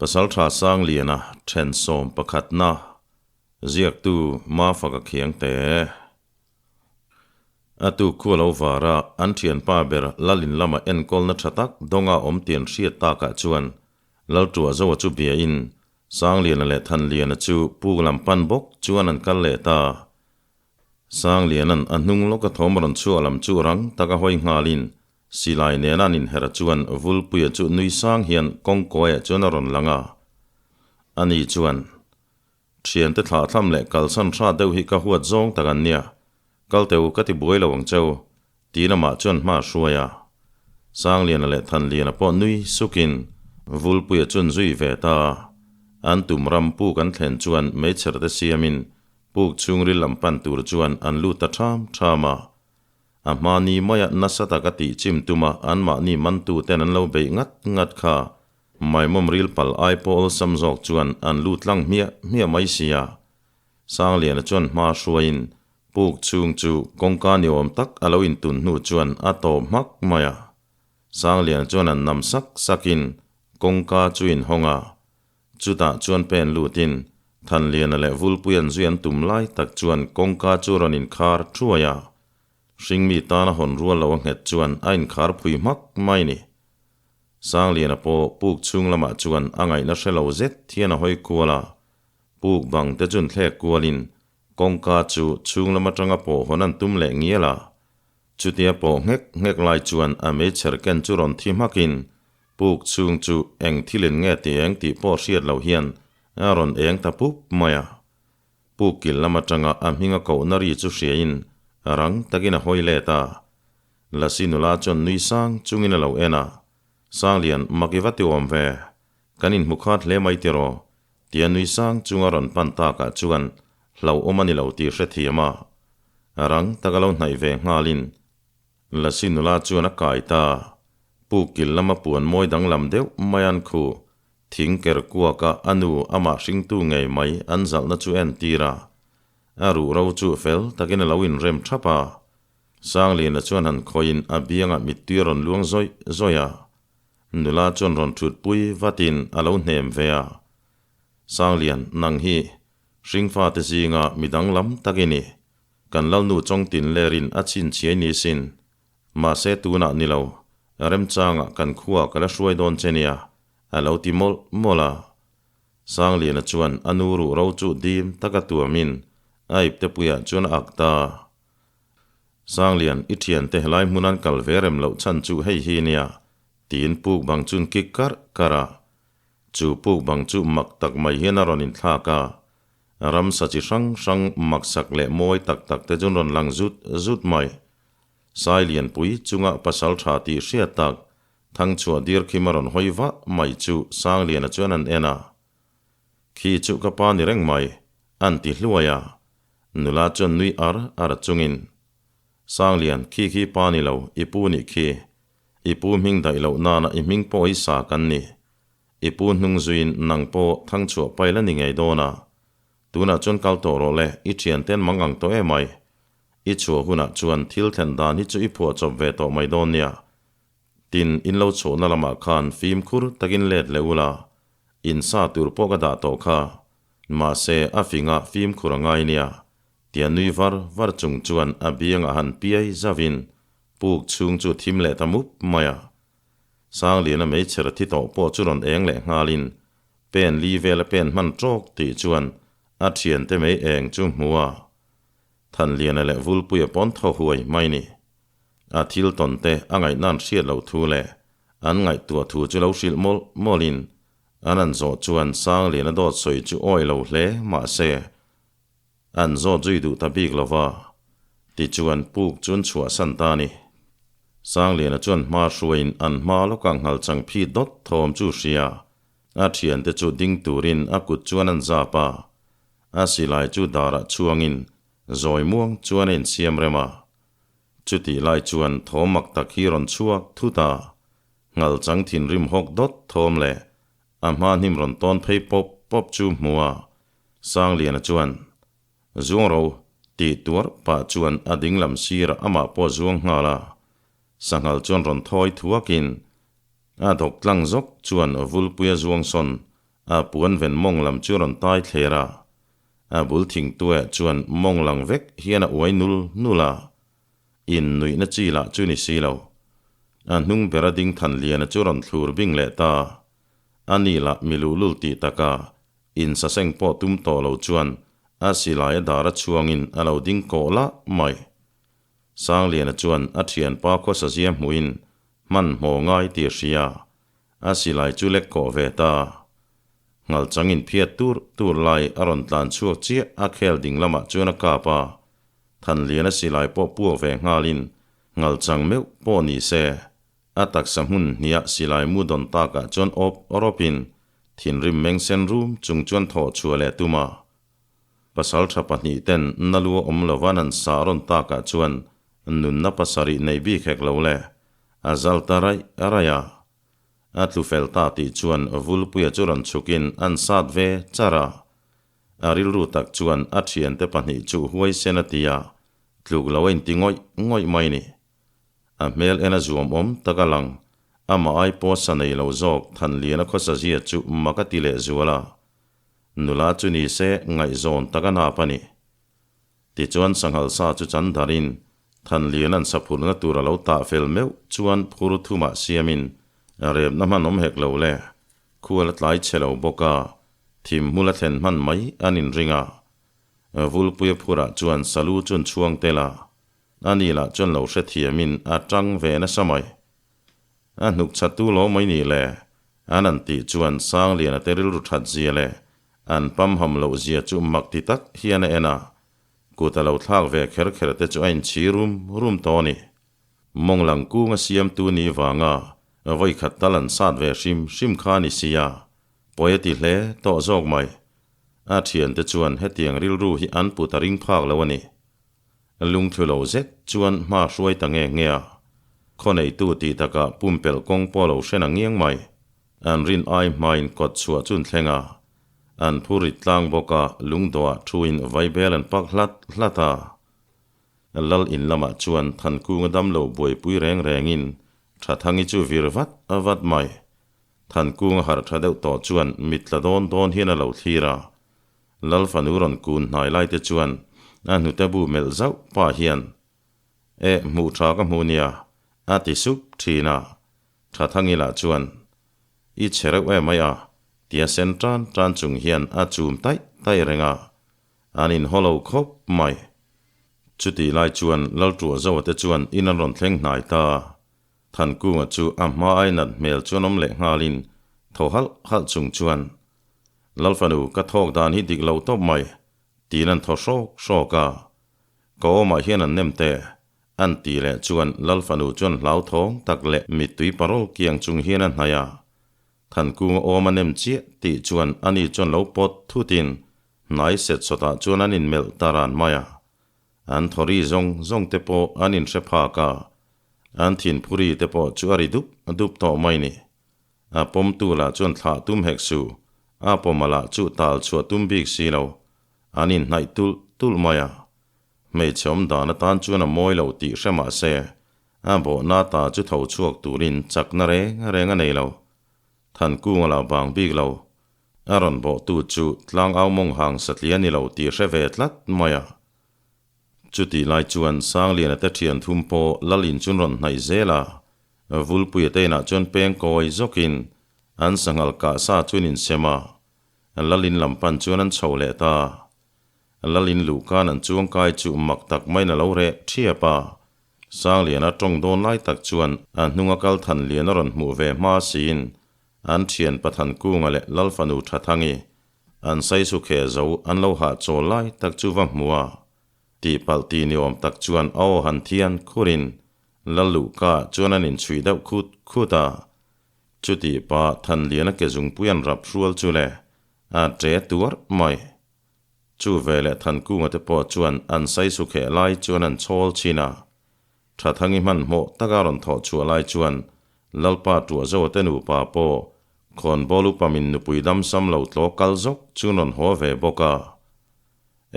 Pasaltha Sangliana then sawm pakhatna ziaktu Mafaka Khiangte. A tuk khu a lo var a, an thianpa ber Lalin lama enkawlna tha tak dawnga awm tian hriat takah chuan Lalṭuah Zoa chu biain Sangliana leh Thanliana chu puk lam pan bawk chuan an kal leh ta. Sangliana'n a hnung lawka thawm rawn chhuah lam chu rang taka hawi nghalin Silai nena an inherh chuan Vulpuia chu nui sang hian kawngkawiah chuan a rawn lang a. Ani chuan, Thiante thlahthlam leh kalsan hra deuh hi ka huat zawng tak an nia, kal teu ka ti buai lo ang cheu, tiin amah chuan hma a hruai a. Sangliana leh Thanliana pawh nui sukin Vulpuia chuan zui ve ta a. An tum ram puk an thlen chuan meichher te siamin puk chhungril lam pan tur chuan an lut ta ṭham ṭham a. A hmani maia nasa taka tih chim tuma anmahni mantuten an lo beih ngat ngat kha Maimawm ril pal ai pawh awlsam zawk chuan an lut tlang hmiah hmiah mai si a. Sangliana chuan hma hruaiin puk chhung chu kawngka ni awm tak a lo intun hnu chuan a tawp hmak mai a. Sangliana chuan an nam sak sakin kawngka chu inhawng a. Chutah chuan pen lutin Thanliana leh Vulpuian zui an tum lai tak chuan kawngka chu rawn inkhar thuai a. Hringmi tana hawn rual lo a nghet chuan a inkhar phui hmak mai ni. Sangliana pawh puk chhung lamah chuan a ngaihna hre lo zet hian a hawi kual a, puk bang te chun thlek kualin kawngka chu chhung lam atanga pawh hawn an tum leh ngial a. Chutia pawh nghek nghek lai chuan a meichher ken chu rawn thi hmakin puk chhung chu eng thilin nge ti eng tih pawh hriat loh hian a rawn eng ta pup mai a. Puk kil lam atanga a hminga kohna ri chu hriain rang takin a hawi let a. Lasi nula chuan nui sang chungin a lo en a, Sanglian, mak i va ti awm ve, kan inhmu khat hle mai tiraw? tia nui sang chunga rawn pan takah chuan hlauhawm a ni lo tih hrethiam a, rang taka lo hnaih ve nghalin Lasi nula chuan a kai ta. Puk kil lama puan mawi danglam deuh mai an khuh, thing ker kuaka a nu amah hringtu ngei mai an zalhna chu entir a, a ruhro chu fel takin a lo inrem thap a. Sangliana chuan han khawiin a biangah mittui a rawn luang zawih zawih a, nula chuan rawn thutpui vatin a lo hnem ve a. Sanglian, nang hi hringfate zinga mi danglam tak i ni. Kan Lalnu Chawngtin lerin a chhinchhiai ni sin. Mahse tunah ni lo, remchangah kan khuaa ka la hruai dawn che nia, a lo ti mawlh mawlh a. Sangliana chuan a nu ruh ro chu dim taka tuamin a iptepuiah chuan a ak ta. Sanglian, i thiante helai hmun an kal ve rem loh chhan chu hei hi nia, tiin puk bang chun kik karh karh a. Chu puk bang chu mak tak mai hian a rawn inthlak a. Ramsa chi hrang hrang maksak leh mawi tak tak te chun rawn lang zut zut mai. Sailianpui chunga pasal tha tih hriat tak, Thangchhuah Dirkhim a rawn hawi vah mai chu Sangliana chuan an en a. Khi chu ka pa ni reng mai, an ti hluai a. Nula chuan nui ar ar chungin, Sanglian, khi khi pa ni lo, i pu nih khi. I pu hming daih loh nana i hming pawh hi sa kan ni. I pu hnung zuiin nang pawh thangchhuah pai la ni ngei dawn a. Tunah chuan kal tawh rawh le, i thianten mang ang tawh em ai. I chhuah hunah chuan thil thlen dan hi chu i phuah chawp ve tawh mai dawn nia. Tin, in lo chhuahna lamah khan fimkhur takin let leh ula, in sa tur pawh ka dah tawh kha. Mahse, a finga fimkhur a ngai nia, tia nui var var chung chuan a biangah han piai zauhin puk chhung chu thim leh ta mup mai a. Sangliana meichher thi tawh pawh chu rawn eng leh nghalin pen li vela pen hman tawk tih chuan a thiante mei eng chu hmu a. Thanliana leh Vulpuia pawn thaw huai mai ni. A thil tawn te a ngaihna'n hriat loh thu leh an ngaihtuah thu chu lo hrilh mawlh mawlhin An an zawh chuan Sangliana dawt sawi chu awi lo hle mahse an zawt zui duh ta bik lo va, tichuan puk chu an chhuahsan ta a ni. Sangliana chuan hma hruaiin an hma lawkah nghal chang phit dawt thawm chu hria, a thiante chu ding turin a kut chuan an zap a, a silai chu darah chhuangin zawi muang chuan a insiam rem a. Chutih lai chuan thawm mak tak hi rawn chhuak thut a, Ngal chang thinrim hawk dawt thawm leh a hma hnim rawn tawn phei pawp pawp chu hmu a, Sangliana chuan, Zuang ro, tih tuar pah chuan a dinglam sirah amah pawh a zuang nghal a. Sanghal chuan rawn thawi thuakin a dawk tlang zawk chuan Vulpuia zuang sawn A puan ven mawng lam chu a rawn tai thler a. A bul thingtuaiah chuan mawng lang vek hian a uai nul nul a. In nuihna chi lah chu ni si lo. A hnung bera ding Thanliana chu rawn thlur bing leh ta. A ni lah mi luhlul tih taka insaseng pawh tum tawh lo chuan a silai a dar a chhuangin a lo ding kawh lah mai. Sangliana chuan a thianpa khawsa zia hmuhin hmanhmawh ngai tih a hria. A silai chu lek kawh ve ta. Ngal changin phiat tur tur lai a rawn tlan chhuak chiah a khel ding lamah chuan a kap a. Thanliana silai pawh puak ve nghalin ngal chang meuh pawh ni se. A taksa hmun hniah silai mu dawn takah chuan awp rawpin thinrim meng sen rum chung chuan thawh chhuah leh tum a. Pasaltha pahnih ten na lu a awm lova an sah rawn takah chuan nunna pasarih nei bik hek lo le, a zal ta raih raih a. A tlu fel ta tih chuan Vulpuia chu rawn chhukin an sat ve char a. A rilru tak chuan a thiante pahnih chu huaisen a ti a, tluk lo a inti ngawih ngawih mai ni. A hmel en a zuam awm tak a lang, amah ai pawh sa nei lo zawk Thanliana khawsa zia chu mak a ti leh zual a. Nula chu ni se ngaihzawn tak a nap a ni. Tichuan sanghal sa chu chan darin Thanlian an saphurna tur a lo tah fel meuh chuan phur thumah siamin remna hman awm hek lo le, khual a tlai chhe lo bawk a, thim hmul a thlen hman mai an inring a. Vulpuia phurah chuan salu chun chhuang tel a, ani lah chuan lo hrethiamin a tang ve nasa mai. A hnuk chhattu lo mai ni le, an an tih chuan Sangliana te rilru that zia leh an pamham loh zia chu mak ti tak hian a en a, kut a lo thlak ve kher kher te chu a inchhi rum rum tawh a ni. Mawnglang kung a siamtu ni vanga vawikhat tal an sat ve hrim hrim kha a ni sia, pawi a ti hle tawh zawk mai. A thiante chuan hetiang rilru hi an put a ring phak lo a ni. Lungthlu lo zet chuan hma hruai ta nge nge a, khaw neitu tih takah pumpelh kawng pawh lo hren ang ngiang mai. An rin ai hmain kawt chhuah chun thleng a, an phu rit tlang bawk a, lungdawhah thuin vaibel an pak hlat hlat a. Lal in lamah chuan Thankunga damlo buaipui reng rengin Thathangi chu vir vat vat mai. Thankunga harh tha deuh tawh chuan mit tla dawn dawn hian a lo thlir a, Lal fanu rawn kun hnai lai te chuan a hnute bu melh zauh pah hian, Eh, hmuh tha ka hmu nia, a ti sup thin a. Thathangila chuan, I chhe reuh em mai a, tia sen tan tan chung hian a chum taih taih reng a, an inhaw lo khawp mai. Chutih lai chuan Lalṭuah Zoa te chuan in an rawn thleng hnai ta. Thankunga chu a hma ai nat hmel chuan awm leh nghalin thaw halh halh chung chuan, Lalfanu, ka thawk dan hi dik lo tawp mai, tiin an thaw hrawk hrawk a. Ka awmah hian an nem teh, an ti leh chuan Lalfanu chuan hlauthawng tak leh mittui parawl kiang chung hian a hnaih a. Thankunga awm a nem chiah tih chuan ani chuan lo pawt thutin hnai set sawtah chuan an inmelh ta ran mai a. An thawri zawng zawng te pawh an inhre phak a, an thinphuri te pawh chu a ri dup dup tawh mai ni. A pawmtu lah chuan thlah tum hek suh, a pawma lah chu tal chhuah tum bik si lo, an inhnaih tulh tulh mai a. Hmeichhe awm dan atan chuan a mawi lo tih hre mah se, a bawhna ta chu tho chhuak turin chakna reng reng a nei lo. Thankunga lah bang bik lo, a rawn bawhtu chu tlangau mawng hang satliah a ni lo tih hre ve tlat mai a. Chutih lai chuan Sangliana te thian thum pawh Lal in chun rawn hnaih zel a, Vulpuia te inah chuan peng kawi zawkin an sanghal kah sa chuan insem a, Lal in lam pan chuan an chho leh ta. Lal in luhkan an chuang kai chu mak tak maiin a lo reh thiap a, Sangliana tawng dawn lai tak chuan a hnunga kal Thanliana rawn hmuh ve hma siin an thian Pathan Kunga leh Lal fanu Thathangi An saisu kheh zo an lo hahchawl lai tak chu va hmu a, tihpalh ti ni awm tak chuan a aw han thian khurin Lal Luhka chuan an inchhuih deuh khut khut a. Chutih pa Thanliana ke zungpui an rap hrual chu le, a ṭe tuarh mai. Chu veleh Thankunga te pawh chuan an saisu kheh lai chuan an chhawl chhin a. Thathangi hmanhmawh taka rawn thawh chhuah lai chuan Lalpa Tuahzoa te nupa pawh khawnbawl upa min nupui damsam lo tlaw kal zawk chu rawn haw ve bawk a.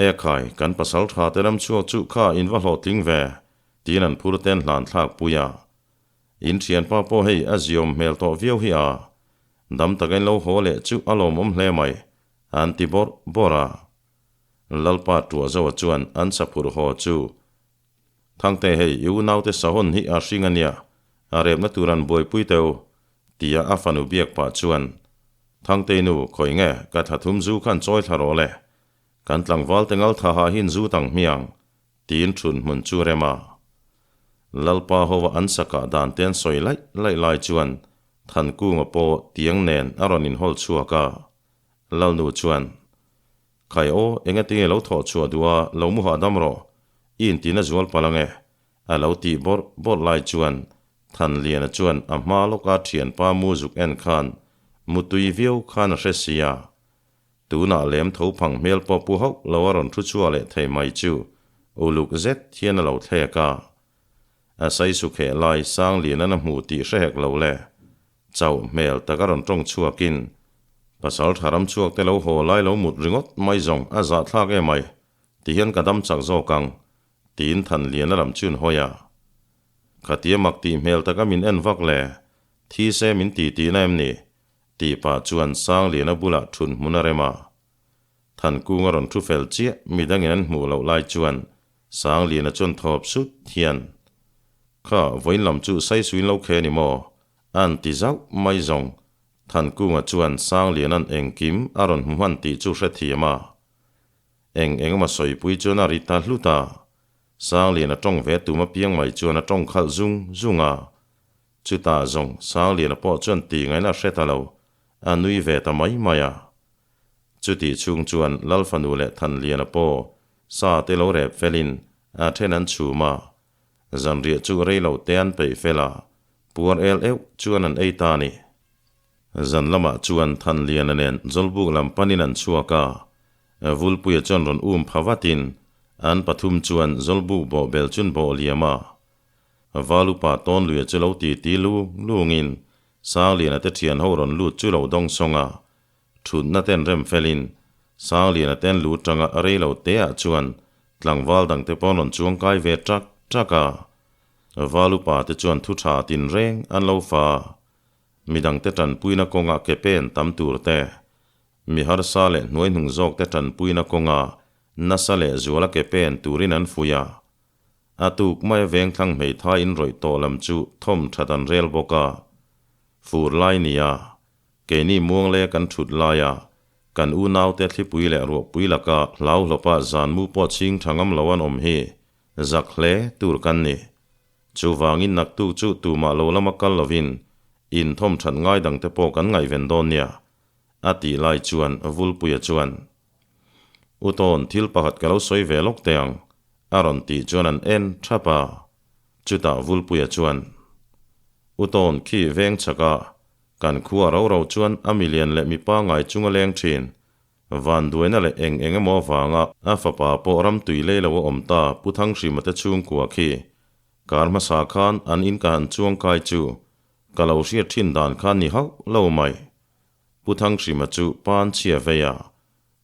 E khai, kan pasal tha te ram chhuak chu kha in va hlawhtling ve, tiin an phur ten hlan thlak pui a. In thianpa pawh hei a ziawm hmel tawh viau hi a. Dam taka in lo haw leh chu a lawmawm hle mai, an ti bawrh bawrh a. Lalpa Tuahzoa chuan an saphur haw chu, Thangte hei i unaute sahawn hi a hring a nia, a repna tur an buaipui teu, tia a fanu biak pah chuan, Thangtei nu, khawi nge, ka thla thum zu khan chawi thla rawh le, kan tlangval te ngal tha ha hin zu tang hmiang, tiin thun hmun chu rem a. Lalpa hova an sakah dan te an sawi laih laih lai chuan Thankunga pawh tiang nen a rawn inhawl chhuak a. Lalnu chuan, Khai aw, engatinge lo thawh chhuah duh a, lo mu hahdam rawh, i intina zual palh ange, a lo tih bawrh bawrh lai chuan Thanliana chuan a hma lawka thianpa mu zuk en khan mutui viau khan a hre sia. Tunah lem tho phang hmel pawh pu hauh lo a rawn thu chhuah leh thei mai chu uluk zet hian a lo thlek a. A saisu kheh lai Sangliana'n a hmu tih hre hek lo le. Chauh hmel tak a rawn tawng chhuakin, Pasal tha ram chhuak te lo haw lai lo mut ringawt mai zawng a zahthlak em ai, ti hian ka dam chak zawk ang, tiin Thanliana lam chun hawi a. Khatia mak tih hmel taka min en vak le, thi se min ti tihna em ni? Tih pah chuan Sangliana bulah thun hmun a rem a. Thankung a rawn thu fel chiah midangin an hmuh loh lai chuan Sangliana chuan thawp sut hian, Kha, vawiin lam chu Saisuin lo khe ni maw? A'n ti zauh mai zawng. Thankunga chuan Sangliana'n engkim a rawn hmu hman tih chu hrethiam a. Eng engemaw sawipui chuan a ri ta hlut a. Sangliana tawng ve tum apiang mai chuan a tawng khalh zung zung a. Chutah zawng Sangliana pawh chuan ti ngaihna a hre ta lo, a nui ve ta mai mai a. Chutih chhung chuan Lalfanu leh Thanliana pawh sa te lo rep felin a then an chhum a, zanriah chu rei lo te an peih fel a, puar el euh chuan an ei ta a ni. Zan lamah chuan Thanliana nen Zawlbuk lam panin an chhuak a, Vulpuia chuan rawn um pha vatin an pathum chuan Zawlbuk bawhbel chun bawh liam a, Valupa Tawnluia chu lo ti ti lung lungin Sangliana te thian ho rawn lut chu lo dawng sawng a, thutna ten rem felin Sangliana ten lu tanga a rei lo te ah chuan tlangval dang te pawh an rawn chuang kai ve ṭak ṭak a. Valupa te chuan thu ṭha tin reng an lo fa a, midang te ṭanpuina kawnga ke pen tam tur te, mi harsa leh hnuaihnung zawk te ṭanpuina kawnga nasa leh zuala ke pen turin an fuih a. A tuk mai a vengthlang hmeithai in rawih tawh lam chu thawm that an rel bawk a. Fur lai nia, keini muanglei a kan thut laia kan unaute thlipui leh ruahpui laka hlau hlawpa zan mu pawh chhing tha ngam lo an awm hi zak hle tur kan ni. Chuvangin naktuk chu tumah lo lama kal lovin in thawm that ngai dangte pawh kan ngaihven dawn nia, a tih lai chuan Vulpuia chuan, U Tawn, thil pakhat ka lo sawi ve lawk teh ang, a rawn tih chuan an en thap a. Chutah Vulpuia chuan, U Tawn, khi veng chhaka kan khua ro ro chuan a milian leh mipa ngai chung a leng thin. Vanduaina leh eng eng emaw avanga a fapa pawh ram tui lei lo a awm ta Pu Thanghrima te chhungkua khi kar hmasa khan an in ka han chuang kai chu ka lo hriat thin dan kha ni hauh lo mai. Pu Thanghrima chu pan chhia vei a,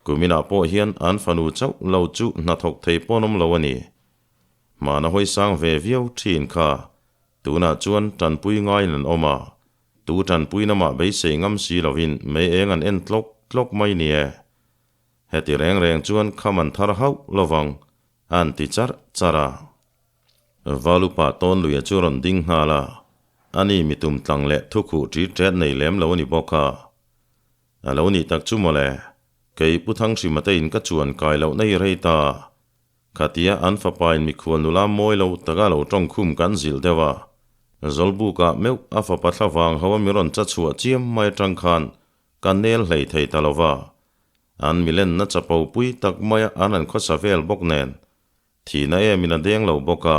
kuminah pawh hian an fanu chauh lo chu hnathawk thei pawn awm lo a ni. Hmana hawi sang ve viau thin kha tunah chuan tanpui ngaiin an awm a, tu tanpui namah beisei ngam si lovin mei eng an en tlawk tlawk mai ni e. Heti reng reng chuan kham an thar hauh lovang an ti charh charh a. Valupa Tawnluia chu rawn ding nghal a, ani mitum tlang leh thukhuh ṭi ṭet nei lem lo a ni bawk a. A lo nih tak chu mawle, kei Pu Thanghrima te in ka chuan kai lohna hi rei ta. Khatia an fapa in mikhual nula mawi lo taka lo tawngkhum kan zilh deuh a, Zawlbukah meuh a fapa thlavang ho a mi rawn cha chhuah chiam mai atang khan ka nel hlei thei ta lo va. An milenna chapo pui tak maia an an khawsa vel bawk nen Thihna em in a deng lo bawk a,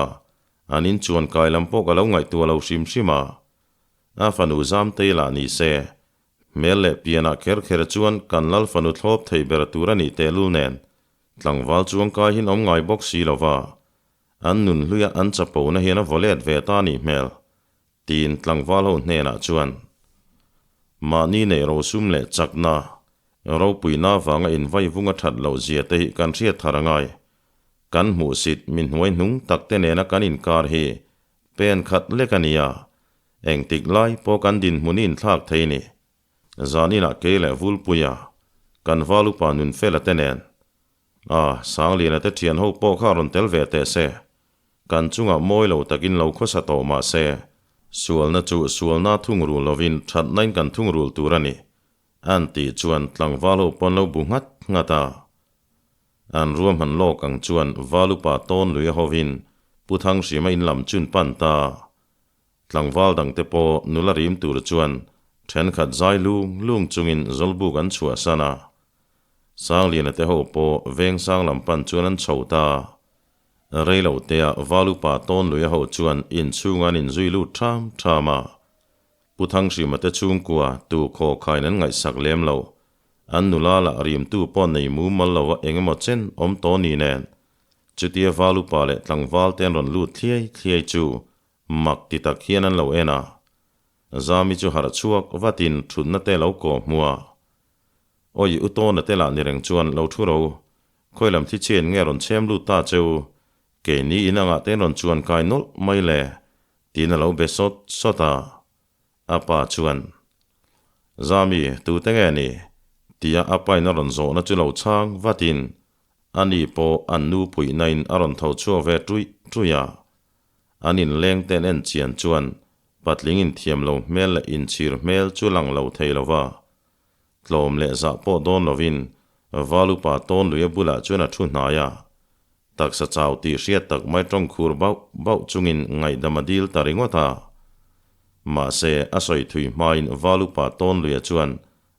an inchuan kai lam pawh ka lo ngaihtuah lo hrim hrim a. A fanu Zamtei lah ni se, hmel leh pianah kher kher chuan kan lal fanu thlawp thei ber tur a nih tehlul nen, tlangval chuang kai hin awm ngai bawk si lo va, an nun hluia an chapona hian a vaw let ve ta a nih hmel, tiin tlangval ho hnenah chuan, Mahni neih rosum leh chakna, ropuina vanga invaivung a that loh zia te hi kan hriat thar a ngai. Kan hmuhsit mi hnuai hnung tak te nena kan inkar hi pen khat lek a nia, engtik lai pawh kan dinhmun i inthlak thei ni. Zaninah kei leh Vulpuia, kan val upa Nunfela te nen, a, Sangliana te thian ho pawh kha rawn tel ve teh se. Kan chungah mawi lo takin lo khawsa tawh mah se, sualna chu sualna thungrul lovin thatnain kan thungrul tur a ni, an tih chuan tlangval ho pawn lo bu nghat nghat a. An ruahman lawk ang chuan val upa tawn lui a hovin Pu Thanghrima in lam chun pan ta. Tlangval dangte pawh nula rim tur chuan thenkhat zai lung lung chungin Zawlbuk an chhuahsan a. Sangliana te ho pawh Vengsang lam pan chuan an chho ta. Rei lo tea val upa tawn lui a ho chuan inchhung an inzui lut tham tham a. Pu Thanghrima te chhungkua tu khaw khain an ngaihsak lem lo. An nula lah rimtu pawh nei mumal lova eng emaw chen awm tawh ni nen. Chutia val upa leh tlangval te an rawn lut thliai thliai chu mak ti tak hian an lo en a. Zami chu harh chhuak vatin thutna te lo kawh hmu a. Awi u tawna te lah ni reng chuan lo thu ro. Khawi lam thi chian nge rawn chhem lut ta cheu. Keini in angah te rawn chuan kai nawlh mai le tiin a lo be sawt sawt a. A pa chuan, Zami, tute nge ni? tia a pain a rawn zawhna chu lo chhang vatin ani pawh an nu puihnain a rawn tho chhuak ve ṭuih ṭuih a. An inleng ten en chian chuan patling inthiam lo hmel leh inchhir hmel chu lang lo thei lo va. Tlawm leh zah pawh dawn lovin Val upa tawn lui a bulah chuan a thu hnai a. Taksa chau tih hriat tak mai tawng khur bauh bauh chungin ngaihdam a dil ta ringawt a. Mahse, a sawi thui hmain Val upa tawn luia chuan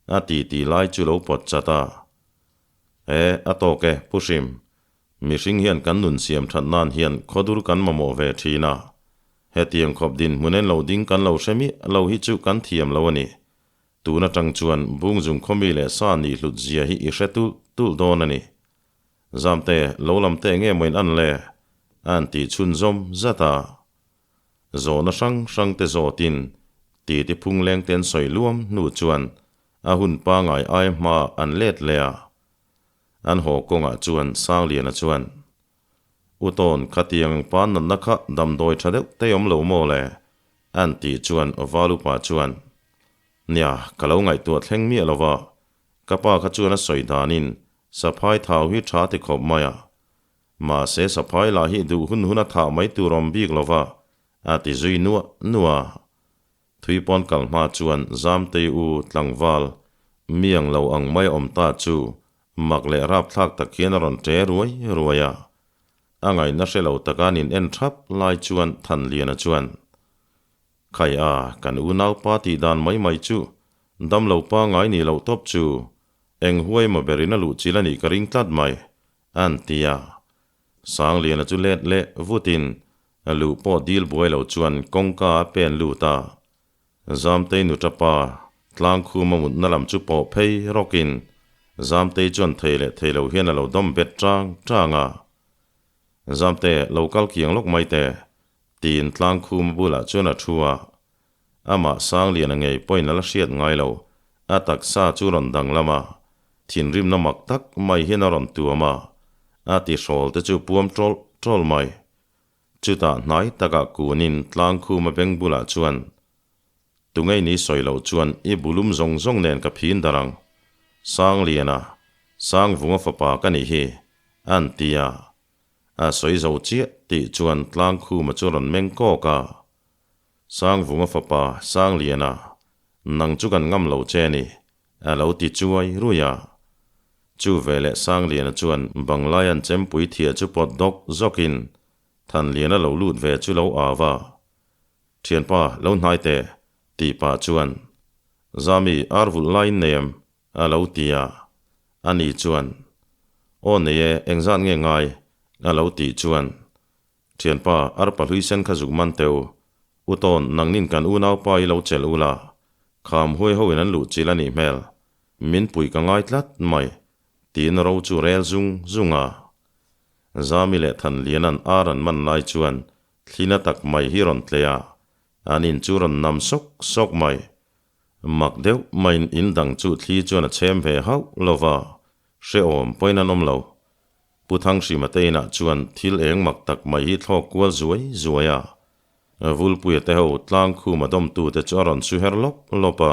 a titi lai chu lo pawt chat a. E, a tawk e, Pu Hrim. Mihring hian kan nun siam that nan hian khawdur kan mamawh ve thin a. Hetiang khawp dinhmun en lo ding kan lo hre miah lo hi chu kan thiam lo a ni. Tun atang chuan Bungzung khawmi leh sa nih hlut zia hi i hre tulh tulh dawn a ni. Zamte, lo lam te nge maw in an le? A an tih chhunzawm zat a. Zawhna hrang hrang te zawtin titi phung leng te an sawi luam hnu chuan a hun pangai ai hma an let leh a. An haw kawngah chuan Sangliana chuan, U Tawn, khatiang pa natna kha damdawi tha deuh te awm lo maw le? An tih chuan Val upa chuan, Nia, ka lo ngaihtuah thleng miah lo va, ka pa kha chuan a sawi danin saphai thau hi tha ti khawp mai a. Mahse saphai lah hi duh hun hun a thah mai tur awm bik lo va, a ti zui nuah nuah a. Thui pawn kal hma chuan Zamtei u tlangval miang lo ang mai awm ta chu mak leh rapthlak tak hian a rawn ṭe ruai ruai a. A ngaihna hre lo taka an in en thap lai chuan Thanliana chuan, Khai a, kan unaupa tih dan mai mai chu damlo pa ngai ni loh tawp chu eng huai maw berin a luh chil a nih ka ring tlat mai, an ti a. Sangliana chu let leh vutin a luh pawh dil buai lo chuan kawngka a pen lut a. Zamtei nuṭa pa tlangkhum a mutna lam chu pawh phei rawkin Zamtei chuan thei leh thei lo hian a lo dawm bet ṭang ṭang a. Zamte, lo kal kiang lawk mai teh, tiin tlangkhum a bulah chuan a thu a. Amah Sangliana ngei pawhin a la hriat ngai lo, a taksa chu rawn danglam a, thinrimna mak tak mai hian a rawn tuam a, a tihrawl te chu puam ṭawlh ṭawlh mai. Chutah hnai takah kunin tlangkhuma beng bulah chuan, Tungei ni sawi loh chuan i bulum zawng zawng nen ka phin darh ang. Sangliana, Sangvunga fapa ka nih hi, a'n ti a. A sawi zo chiah tih chuan tlangkhuma chu rawn meng kawk a. Sangvunga fapa Sangliana, nang chu kan ngam lo che ni, a lo ti chuai rui a. Chu veleh Sangliana chuan Banglaia'n chempui thiah chu pawt dawk zawkin Thanliana lo lut ve chu lo au a. Thianpa, lo hnai teh, tih pah chuan, Zami, ar vulh laiin nei em? a lo ti a. Ani chuan, Aw nei e, engzat nge ngai? a lo tih chuan, Thianpa, arpa hlui sen kha zuk man teu. U Tawn, nangnin kan unaupa i lo chelh ula, kham huai hoin an luh chilh a nih hmel. Min pui ka ngai tlat mai, tiin ro chu rel zung zung a. Zami leh Thanliana'n ar an man lai chuan thlina tak mai hi rawn tleh a, an in chu rawn nam sawk sawk mai. Mak deuh maiin in dang chu thli chuan a chhem ve hauh lo va, hrehawm pawhin an awm lo. Pu Thanghrima te inah chuan thil eng mak tak mai hi thlawk kual zuai zuai a. Vulpuia te ho tlangkhuma dawmtute chu a rawn su her lawp lawp a.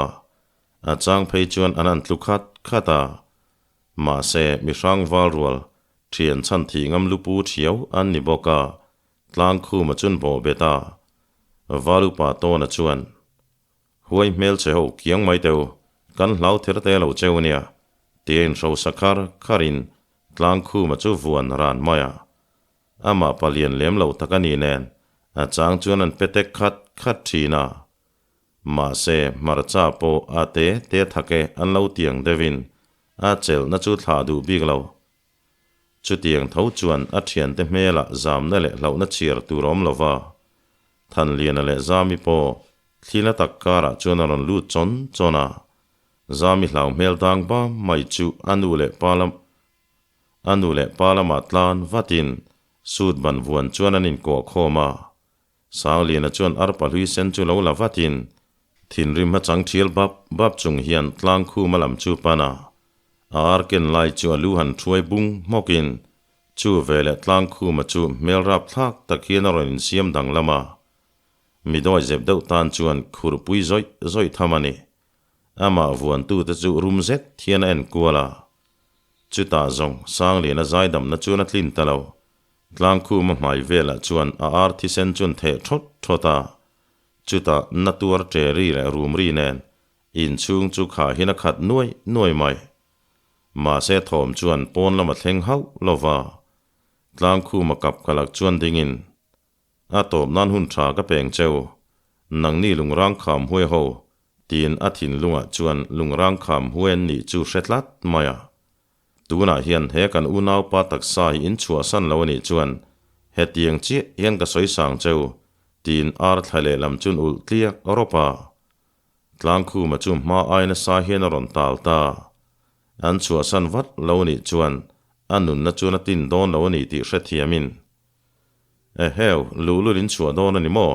A chang phei chuan an han tlu khat khat a. Mahse, mi hrang val rual, thian chhan thih ngam lu pu thiau an ni bawk a, Tlangkhuma chun bawh bet a. Valupa Tawna chuan, Huai hmel che ho kiang mai teu, kan hlau ther te lo cheu nia, tia inhrosa khar kharin Tlangkhuma chu vuan ran mai a. Amah palian lem lo tak a ni nen, a chang chuan an pe tek khat khat thin a. Mahse, hmarcha pawh a te te thak e an lo tiang deuhin a chelhna chu thlah duh bik lo. Chutiang tho chuan a thiante hmelah zamna leh hlauhna chhiar tur a awm lo va. Thanliana leh Zami pawh thlina tak karah chuan a rawn lut chawn chawn a. Zami hlau hmel dang bam mai chu a nu leh pa lam a nu leh pa lamah tlan vatin sut ban vuan chuan an inkuah khawm a. Sangliana chuan arpa hlui sen chu lo la vatin thinrim a chang thial bap bap chung hian tlang khum a lam chu pan a. A ar ken lai chu a lu han thuai bung hmawkin chu veleh tlang khuma chu hmel rap thlak tak hian a rawn insiam danglam a. Mi dawi zep deuh tan chuan khurpui zawih zawih tham a ni. Amah vuantute chu rum zet hian a en kual a. Chutah zawng Sangliana zaidamna chuan a tlin ta lo. Tlangkhuma hmai velah chuan a ar thisen chuan theh thawt thawt a. Chutah na tuar ṭe ri leh rum ri nen inchhung chu khahin a khat nuai nuai mai. Mahse thawm chuan pawn lam a thleng hauh lo va. Tlangkhuma kap kalak chuan dingin, A tawp nan hun tha ka peng cheu, nangni lungrang kham huai ho, tiin a thinlungah chuan lungrang kham huai an nih chu hre tlat mai a. Tunah hian he kan unaupa taksa hi in chhuahsan lo a nih chuan hetiang chiah hian ka sawi sang cheu, tiin ar thla lehlam chun ulh tliak rawp a. Tlangkhuma chu hma ai nasa hian a rawn tal ta. An chhuahsan vat lo a nih chuan a nunna chuan a tin dawn lo a ni tih hrethiamin, Eheu, luhlul in chhuah dawn a ni maw?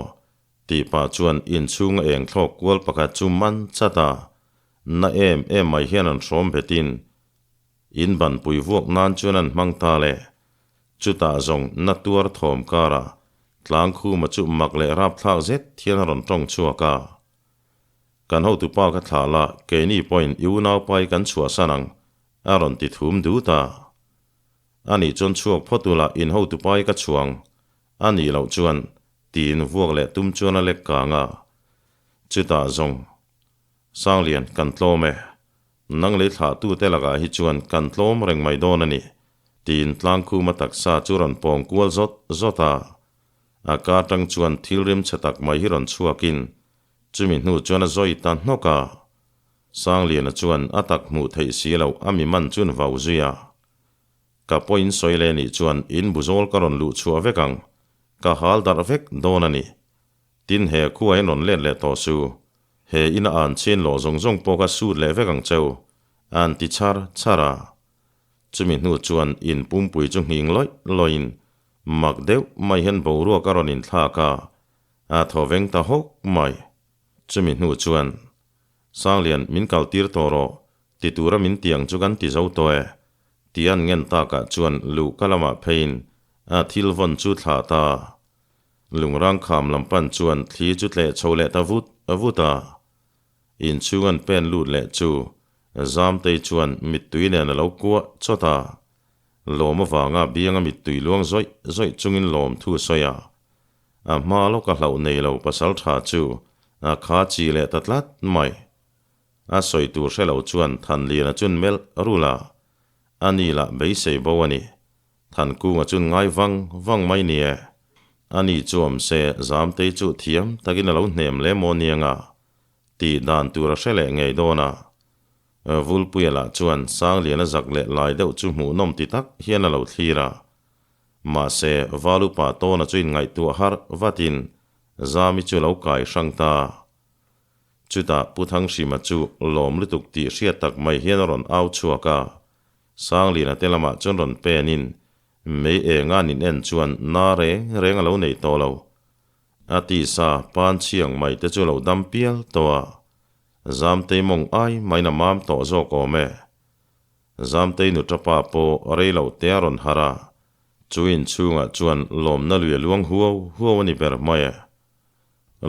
Tih pah chuan inchhunga eng thlawk kual pakhat chu man chat a, na em em mai hian an hrawm betin in banpui vuak nan chuan an hmang ta le. Chutah zawng na tuar thawm karah Tlangkhuma chu mak leh rapthlak zet hian a rawn tawng chhuak a. Kan hotupa ka thlah la, keini pawhin i unaupa hi kan chhuahsan ang, a rawn ti thum dut a. Anih chuan chhuak phawt ula in hotupa hi ka chhuang a nih loh chuan tiin vuak leh tum chuan a lek kang a. Chutah zawng, Sanglian, kan tlawm e. Nang lei thlahtute lakah hi chuan kan tlawm reng mai dawn a ni, tiin Tlangkhuma taksa chu rawn pawng kual zawt zawt a. A ka atang chuan thil rim chhe tak mai hi rawn chhuakin chumi hnu chuan a zawi ta hnawk a. Sangliana chuan a tak hmuh theih si loh a mi man chuan vau zui a. Ka pawh in sawi leh nih chuan in buzawl ka rawn luh chhuah vek ang, ka hal darh vek dawn a ni. Tin he khua in rawn let leh tawh su, he ina an chhin lawh zawng zawng pawh ka sut leh vek ang cheu, an ti chhar chhar a. Chumi hnu chuan in pumpui chu nghing lawih lawih in mak deuh mai hian boruak a rawn inthlak a, a thaw veng ta hawk mai. Chumi hnu chuan Sanglian min kal tir tawh rawh, ti tura min tiang chu kan ti zo tawh e, ti an ngen takah chuan luh ka lamah pheiin a thil vawn chu thlah ta. Lungrang kham lam pan chuan thli chu tleh chho leh ta vut vut a. Inchhung an pen lut leh chu Zamtei chuan mittui nen a lo kuah chawt a. Lawm avanga bianga mittui luang zawih zawih chungin lawm thu a sawi a. A hma lawka hlauh nei lo pasal tha chu a kha chi leh ta tlat mai. A sawi tur hre lo chuan Thanliana chun melh rul a, a ni lah beisei bo a ni. Thankunga chun ngai vang vang mai ni e. A ni chu awm se Zamtei chu thiam takin a lo hnem le maw niang a tih dan tur a hre leh ngei dawn a. Vulpuia lah chuan Sangliana zak leh lai deuh chu hmuhnawm ti tak hian a lo thlir a. Mahse, Valupa tawna chu inngaihtuah harh vatin Zami chu lo kai hrang ta. Chutah Pu Thanghrima chu lawm lutuk tih hriat tak mai hian a rawn au chhuak a. Sangliana te lamah chuan rawn penin mei eng a nin en chuan na reng reng a lo nei tawh lo. A tisa pan chhiang mai te chu lo dam pial tawh a. Zamtei mawng ai maiin a mam tawh zawk awm e. Zamtei nu tapa pawh rei loh te a rawn harh a, chu inchhungah chuan lawmna lui a luang huau huau a ni ber mai e.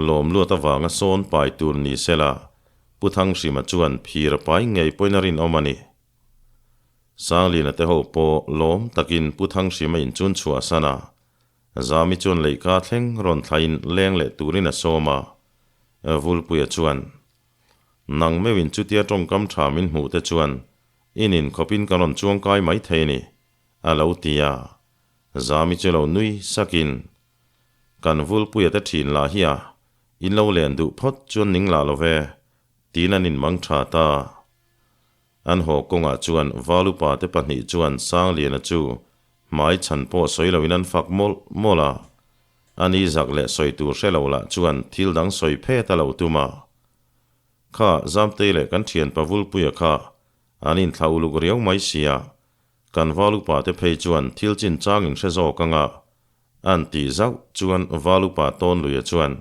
Lawm luat avanga sawn pai tur ni se la, Pu Thanghrima chuan phir a pai ngei pawhin a rinawm a ni. Sangliana te ho pawh lawm takin Pu Thanghrima in chun chhuah san a, Zami chuan leihka thleng rawn thlain leng leh turin a sawm a, Vulpuia chuan, Nang meuhin chutia tawngkam tha min hmuh te chuan i nin khawpin ka rawn chuangkai mai thei a ni, a lo ti a. Zami chu lo nui sakin, Kan Vulpuia te thin lah hi a, in lo len duh phawt chuan ning lah lo ve, tiin an inmang tha ta. An haw kawngah chuan Valupa te pahnih chuan Sangliana chu hmai chhan pawh sawi loin an fak mawlh mawlh a. Ani zak leh sawi tur hre lo lah chuan thil dang sawi phet a lo tum a. Kha Zamtei leh kan thianpa Vulpuia kha an inthlah uluk riau mai sia, kan Valupa te phei chuan thil chinchang in hre zawk anga an tih zauh chuan Valupa Tawnluia chuan,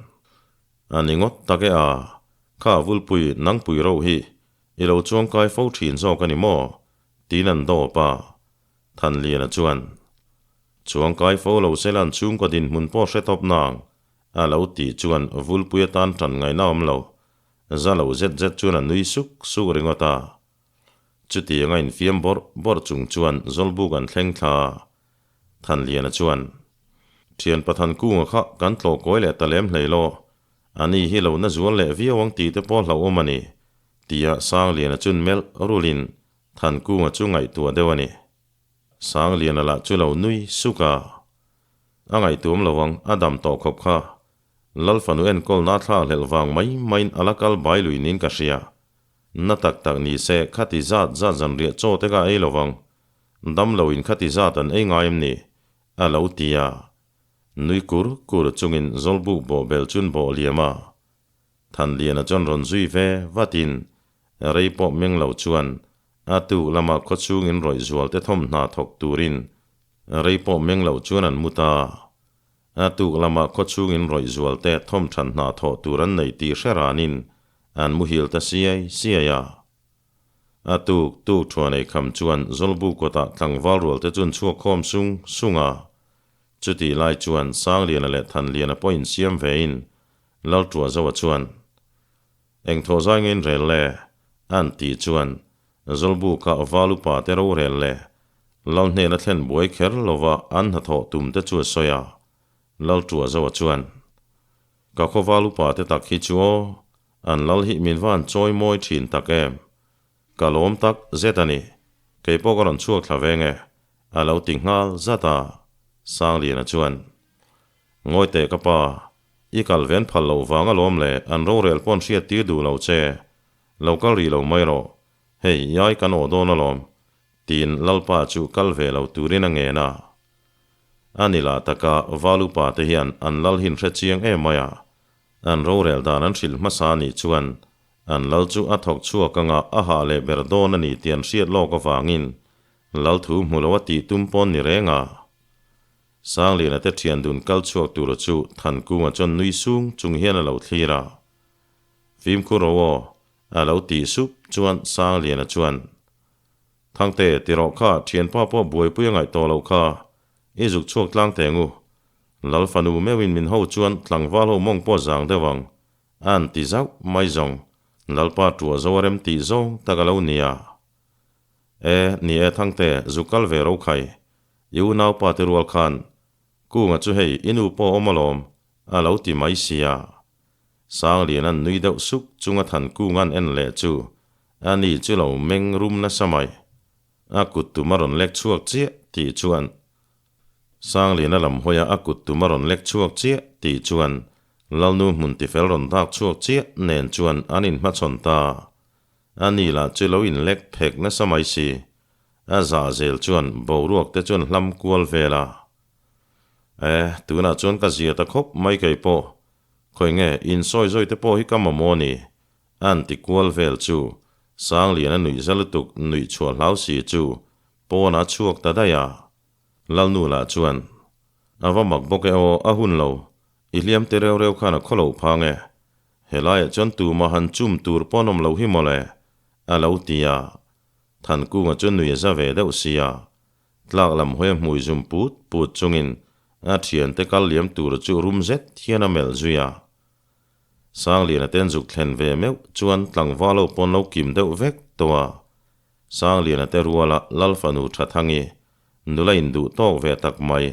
A ni ngawt tak e a, kha Vulpui nangpui roh hi I lo chuangkai fo thin zawk a ni maw? tiin an dawp a. Thanliana chuan, Chuangkai fo lo se lan chhungkaw dinhmun pawh hre tawp nang, a lo tih chuan Vulpui atan tan ngaihna awm lo. Za lo zet zet chuan a nui suk suk ringawt a. Chutianga infiam bawrh bawrh chung chuan Zawlbuk an thleng thla a. Thanliana chuan, Thian Pathan kunga kha kan tlawh kawi leh ta lem hlei law, A ni hi lo na zual leh viau ang tih te pawh hlauhawm a ni, tia Sangliana chun melh rulin Thankunga chu ngaihtuah deuh a ni. Sangliana lah chu lo nui suk a, A ngaihtuam lo ang, a dam tawh khawp kha. Lal fanu enkawlna a thlak hlelh vang mai maiin a la kal bai lui niin ka hria. Na tak tak ni se khati zat zat zanriah chaw te ka ei lo vang. Dam loin khati zat an ei ngai em ni? a lo ti a. Nui kur kur chungin Zawlbuk bawhbel chun bawh liam a, Thanliana chuan rawn zui ve vatin rei pawh meng lo chuan a tuk lama khawchhungin rawih zualte thawmhna thawk turin rei pawh meng lo chuan an mu ta. A tuk lama khawchhungin rawih zualte thawmthan hna thawh tur an nei tih hre ranin an muhil ta siai siai a. A tuk tuk thuan ei kham chuan Zawlbuk kawtah tlangval rualte chun chhuak khawm sung sung a. Chutih lai chuan Sangliana leh Thanliana pawh insiam vein Laltuazoa chuan, Eng thaw zai nge in rel le? an tih chuan Zawlbuka val upa te rorel leh Lal hnena thlen buai kher lova an hnathawh tum te chu a sawi a. Laltuazoa chuan, Ka khaw val upa te tak hi chu aw, an lal hi min van chawi mawi thin tak em? Ka lawm tak zet a ni, kei pawh ka rawn chhuak thla veng e, a lo ti nghal zat a, Sangliana chuan, Ngawi teh ka pa, i kal ven phal loh vang alawm le, an rorel pawn hriat tir duh lo che, lo kal rih lo mai rawh, hei iai kan awh dawn alawm, tiin Lalpa chu kal ve lo turin a ngen a. A ni lah taka Valupa te hian an lal hin hre chiang em mai a, An rorel dan an hrilh hmasa a nih chuan an lal chu a thawk chhuak anga a hah leh ber dawn a ni tih an hriat lawk avangin lal thu hmu lo a tih tum pawn ni reng a. Sangliana te thian dun kal chhuak tura chu Thankunga chuan nui sung chung hian a lo thlir a. Fimkhur ro aw, a lo tih sup chuan Sangliana chuan, Thangte, ti rawh kha, thianpa pawh buaipui a ngaih tawh loh kha, i zuk chhuak tlang teng u, Lal fanu meuhin min ho chuan tlangval ho mawng pawh zang deuh ang, a han ti zauh mai zawng, Lalpa ṭuah zo a rem tih zawng tak a lo nia. E, ni e Thangte, zu kal ve ro khai. I unaupa te rual khan, Kunga chu hei i nu pawh a awm alawm, a lo ti mai sia. Sanglian an nui deuh suk chunga than Kunga an en leh chu, a ni chu lo meng rum nasa mai. A kut tum a rawn lek chhuak chiah tih chuan Sangliana lam hawia a kut tum a rawn lek chhuak chiah tih chuan Lalnu hmun tifel rawn dak chhuak chiah nen chuan an inhmachhawn ta. A ni lah chu lo inlek phek nasa mai si. A zah zel chuan boruak te chuan hlam kual vel a. E, tunah chuan ka zia ta khawp mai kei pawh. Khawi nge, insawi zawi te pawh hi ka mamawh a ni. An ti kual vel chu Sangliana nuih za lutuk nuih chhuah hlau si chu Pawn a chhuak ta daih a, Lalnu lah chuan, A va mak bawk e aw, a hun lo, i hliam te reu reu khan a khaw lo phang e, helaiah chuan tumah han chum tur pawn awm lo hi mawle, a lo ti a. Thankunga chu nui a za ve deuh sia, tlak lam hawi a hmui zum put put chungin a thiante kal liam tur chu rum zet hian a melh zui a. Sangliana ten zuk thlen ve meuh chuan tlangval ho pawn lo kim deuh vek tawh a. Sangliana te ruala Lal fanu Thathangi nula induh tawk ve tak mai,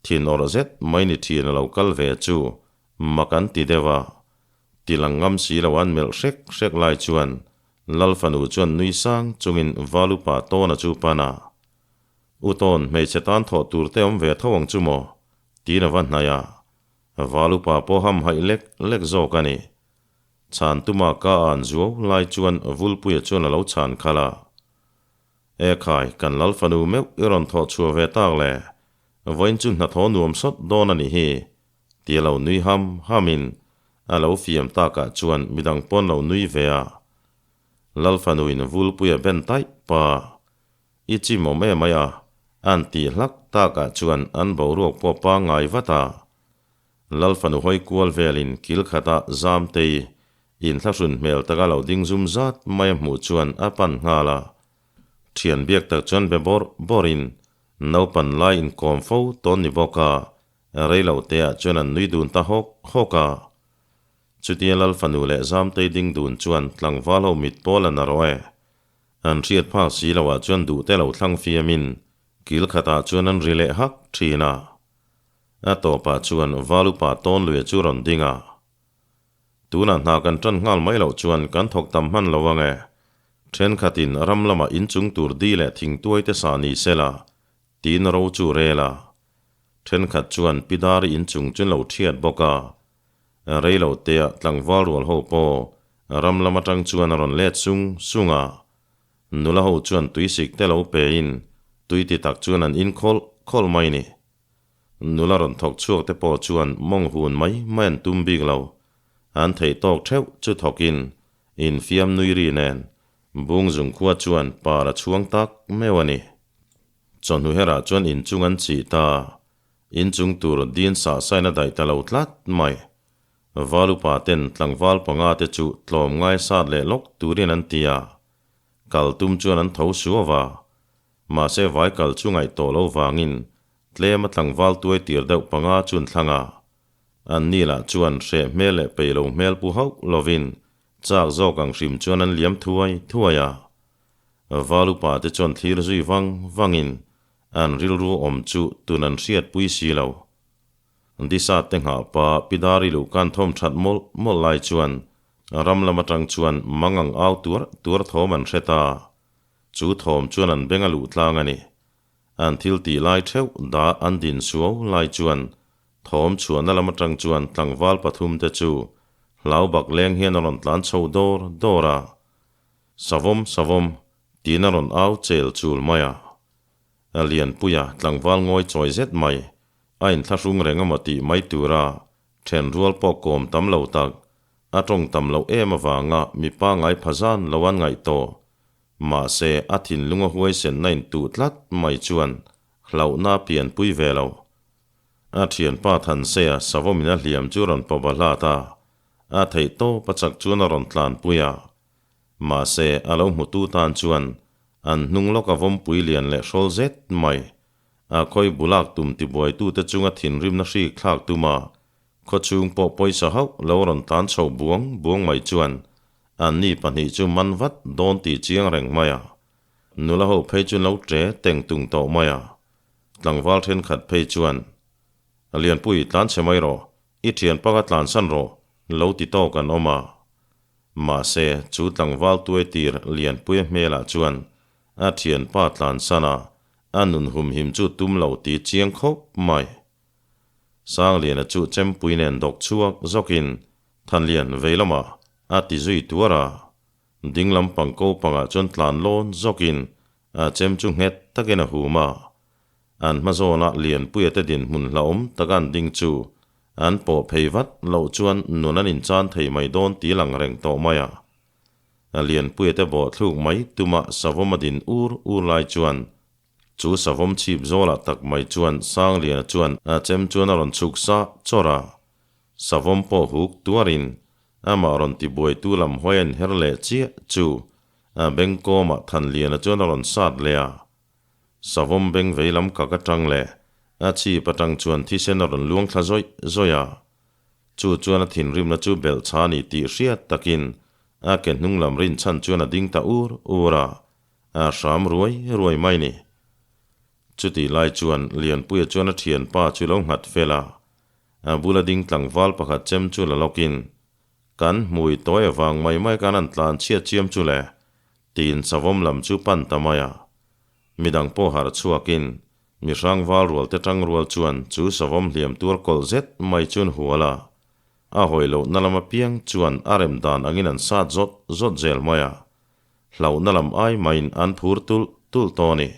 thin awrh zet mai ni thin a lo kal ve chu mak an ti deuh a. Ti lang ngam si lo an melh hrek hrek lai chuan Lal fanu chuan nui sang chungin Valupa tawna chu pan a. U tawn, hmeichhe tan thawh tur te awm ve tho ang chu maw? Tiin a va hnaih a. Valupa pawh ham haih lek lek zawk a ni. Chhan tuma ka an zuau lai chuan Vulpuia chuan a lo chhan khalh a. E khai, kan Lal fanu meuh i rawn thawh chhuah ve tak le. Vawiin chu hnathawh nuam sawt dawn a nih hi. Ti a lo nui ham hamin a lo fiam takah chuan midang pawn lo nui ve a. Lal fanuin Vulpuia ben taih pa. I chim awm em mai a, an tih hlak takah chuan an boruak pawh pangngai vat a. Lal fanu hawi kual velin kil khata Zamtei inthlahrun hmel taka lo ding zum zat mai a hmuh chuan a pan nghal a. Thian biak tak chuan be bawrh bawrhin naupan lai inkawm fo tawn ni bawk a, rei lo teah chuan an nui dun ta hawk hawk a. Chutia Lal fanu leh Zamtei ding dun chuan tlangval ho mit pawl a na rawh e. An hriat phak si loah chuan duhte lo thlang fiamin kil khatah chuan an ri leh hak thin a. A tawpah chuan Valupa tawnluia chu rawn ding a. Tunah hna kan tan nghal mai loh chuan kan thawk tam hman lo ang e. Thenkhatin ram lamah inchung tur di leh thingtuai te sa ni sela tiin ro chu rel a. Thenkhat chuan Pidari inchung chu an lo thiat bawk a. Rei lo tea tlangval rual ho pawh ram lam atang chuan a rawn let sung sung a. Nula ho chuan tuisik te lo pein tui ti tak chuan an in khawlh khawlh mai ni. Nula rawn thawk chhuak te pawh chuan mawng hun mai mai an tum bik lo. An theih tawk theuh chu thawkin infiam nui ri nen Bungzung khua chuan par a chhuang tak meuh a ni. Chawhnu herah chuan inchung an chih ta. Inchung tur din sah sain a daih ta lo tlat mai. Val upa ten tlangval panga te chu tlawm ngai sat leh lawk turin an ti a. Kal tum chuan an tho suau a. Mahse vai kal chu ngaih tawh lo vangin tlem a tlangval tuai tir deuh panga chu an thlang a. An ni lah chuan hreh hmel leh peih lo hmel pu hauh lovin chak zawk ang hrim chuan an liam thuai thuai a. Val upa te chuan thlir zui vang vangin An rilru awm chu tun an hriatpui si lo. Disa te nghah pa Pidari luh kan thawm that mawlh mawlh lai chuan ram lam atang chuan mangang au tuar tuar thawm an hre ta. Chu thawm chuan an beng a luh tlang a ni. An thil tih lai theuh dah an din suau lai chuan thawm chhuahna lam atang chuan tlangval pathum te chu hlau bak leng hian a rawn tlan chho dawr dawr a. Savawm savawm Tiin a rawn au chel chul mai a. A lianpuia tlangval ngawi chawi zet mai, a inthlahrung reng emaw tih mai tura then rual pawh kawm tam lo tak, a tawng tam loh em avanga mi pangai pha zan lo an ngaih tawh. Mahse, a thinlung a huaisenna intuh tlat mai chuan hlauhna a pianpui ve lo. A thianpa Thansea savawmin a hliam chu rawn pawp a hlat a, a theih tawp a chak chuan a rawn tlanpui a. Mahse, a lo hmutu tan chuan an hnung lawk a vawmpui lian leh hrawl zet mai. A khawi bulak tum tibuaitute chunga thinrimna hrik thlak tuma khawchhung pawh pawisa hauh lo rawn tlan chho buang buang mai chuan anni pahnih chu man vat dawn tih chiang reng mai a. Nula ho phei chu lo ṭe teng tung tawh mai a. Tlangval thenkhat phei chuan, Lianpui, tlan chhe mai rawh, i ṭhian panga tlansan rawh, lo ti tawk an awm a. Mahse, chu tlangval tuaitir Lianpuia hmelah chuan a thianpa tlansan a, a nun humhim chu tum lo ti chiang khawp mai. Sangliana chu chempui nen dawk chhuak zawkin Thanlian vei lamah a ti zui tuar a, ding lam pang ko pangah chuan tlan lawn zawkin a chem chu nghet takin a hum a. An hmazawnah Lianpuia te dinhmun hlauhawm taka an ding chu an pawh phei vat loh chuan nun an inchan thei mai dawn tih lang reng tawh mai a. Lianpuia te bawhthluk mai tumah savawm a din ur ur lai chuan chu savawm chhip zawlah tak mai chuan Sangliana chuan a chem chuan a rawn chhuk sa chawrh a. Savawm pawh huk tuarin amah rawn tibuaitu lam hawi a inher leh chiah chu a bengkawmah Thanliana chuan a rawn sat leh a. Savawm beng vei lam kak atang leh a chhip atang chuan thisen a rawn luang thla zawih zawih a. Chu chuan a thinrimna chu belh chha ni tih hriat takin a ke hnung lam rinchhan chuan a ding ta ur ur a, a hram ruai ruai mai ni. Chutih lai chuan Lianpuia chuan a thianpa chu lo nghat fel a, a bula ding tlangval pakhat chem chu la lawkin, Kan hmui tawi avang mai mai khan an tlan chhiat chiam chu le, tiin savawm lam chu pan ta mai a. Midang pawh harh chhuakin mi hrangval rual te tang rual chuan chu savawm hliam tuar kawlh zet mai chu an hual a, a hawi lohna lam apiang chuan a rem dan angin an sat zawt zawt zel mai a, hlauhna lam ai maiin an phur tulh tulh tawh a ni.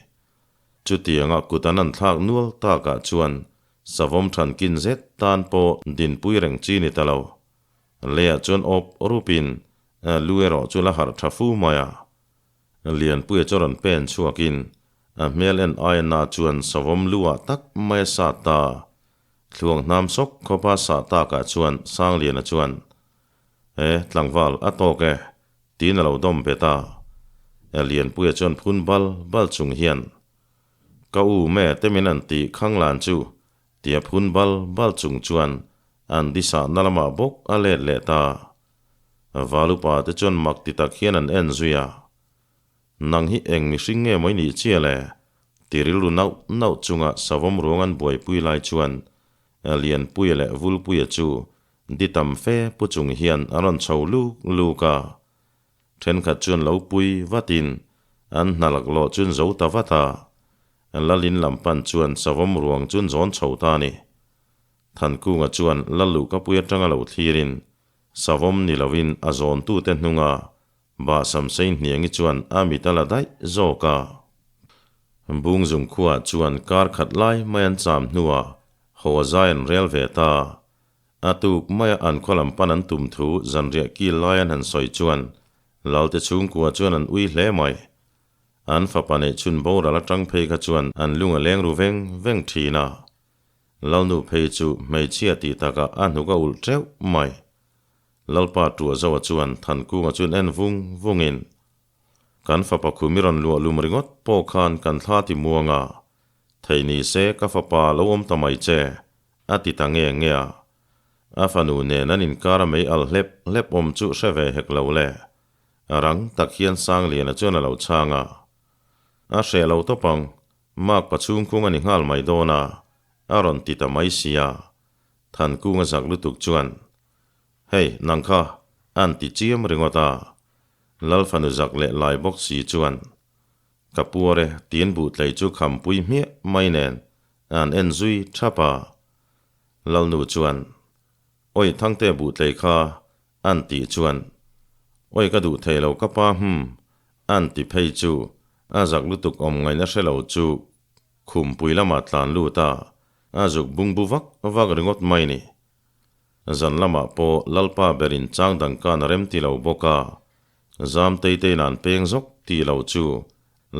Chutianga kut an an thlak nual takah chuan savawm thankin zet tan pawh dinpui reng chi ni ta lo. Leiah chuan awp rupin lu erawh chu la harh tha fu mai a. Lianpuia chu rawn pen chhuakin a hmel en aia na chuan savawm lu ah tak mai a sat ta. Thluang hnam sawk khawpa sah takah chuan Sangliana chuan, E, tlangval, a tawk e, tiin a lo dawm bet a. Lianpuia chuan phun bal bal chung hian, Ka u me te min an tih khanglan chu, tia phun bal bal chung chuan an disahna lamah bawk a let leh ta. Valupa te chuan mak ti tak hian an en zui a, Nang hi eng mihring nge maw i nih chiah le? Ti rilru nauh nauh chunga savawm ruang an buaipui lai chuan Lianpuia leh Vulpuia chu di tam fe pu chung hian an rawn chho luk luk a. Thenkhat chuan lo pui vatin an hna laklawh chu an zo ta vat a, Lalin lam pan chuan savawm ruang chu an zawn chho ta a ni. Thankunga chuan Lalluhkapui atanga lo thlirin Savawm ni loin a zawntute hnunga Bahsam sei hniangi chuan a mit a la daih zawk a. Bungzung khuaah chuan kar khat lai mai an cham hnuah haw a zai an rel ve ta. A tuk maia an khaw lam pan an tum thu zanriah kil lai an han sawi chuan Lalte chhungkua chuan an ui hle mai. An fapa neih chhun boral atang phei kha chuan an lung a leng ru veng veng thin a. Lalnu phei chu hmeichhia tih takah a hnuk a ulh teuh mai. Lalpa Tuahzoa chuan Thankunga chuan en vung vungin, Kan fapa khum i rawn luah lum ringawt pawh khan kan thla ti muang a, thei ni se ka fapa lo awm ta mai che, a ti ta nge nge a. A fanu nen an inkar a mei al hlep hlep awm chu hre ve hek lo le. Rang tak hian Sangliana chuan a lo chhang a. A hreh lo tawp ang, Makpa chhungkhung a ni nghal mai dawn a, a rawn ti ta mai sia. Thankunga zak lutuk chuan, Hei, nang kha, a'n ti chiam ringawt a. Lalfanu zak leh lai bawk si chuan, Ka puar e, tiin buhtlei chu khampui hmiah mai nen a'n en zui thap a. Lalnu chuan, Awi Thangte buhtlei kha, a'n tih chuan, Awi ka duh thei lo ka pa hum, a'n ti phei chu a zak lutuk awm ngaihna hre lo chu Khumpui lamah tlan lut a, a zuk bungbu vak vak ringawt mai ni. Zan lamah pawh Lalpa berin chang dang kan a rem ti lo bawk a, zam tei teiin an peng zawk tih lo chu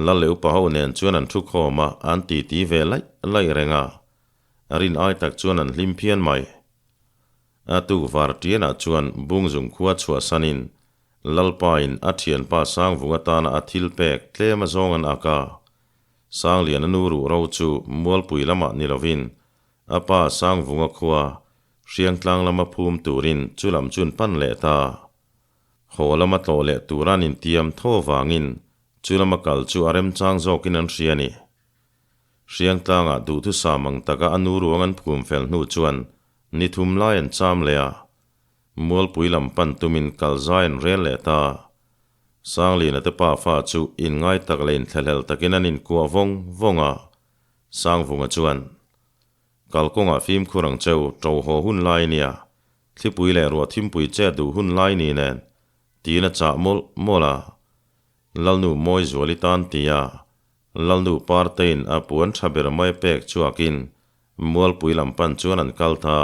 Lal leh upa ho nen chuan an thu khawm a, an titi ve laih laih reng a, a rin ai tak chuan an hlim phian mai. A tuk var tianah chuan Bungzung khua chhuahsanin Lalpain a thianpa Sangvung atana a thil pek tlem azawng an ak a, Sangliana nu ruh ro chu Mualpui lamah ni lovin a pa Sangvunga khua Hriangtlang lama phum turin chu lam chu an pan leh ta. Haw lama tlawh leh tura an intiam tho vangin chu lama kal chu a remchang zawkin an hria a ni. Hriangtlangah duhthusam ang taka a nu ruang an phum fel hnu chuan ni thum lai an cham leh a, Mualpui lam pan tumin kal zai an rel leh ta. Sangliana te pa fa chu inngai tak leh inthlahlel takin an inkuah vawng vawng a. Sangvunga chuan, Kalkawngah fimkhur ang cheu, ṭo haw hun lai nia, thlipui leh ruah thimpui chet duh hun lai ni nen, tiin a chah mawlh mawlh a. Lalnu Mawizuali tan tia Lalnu Partein a puan ṭha ber mai pek chhuakin Mualpui lam pan chuan an kal ta.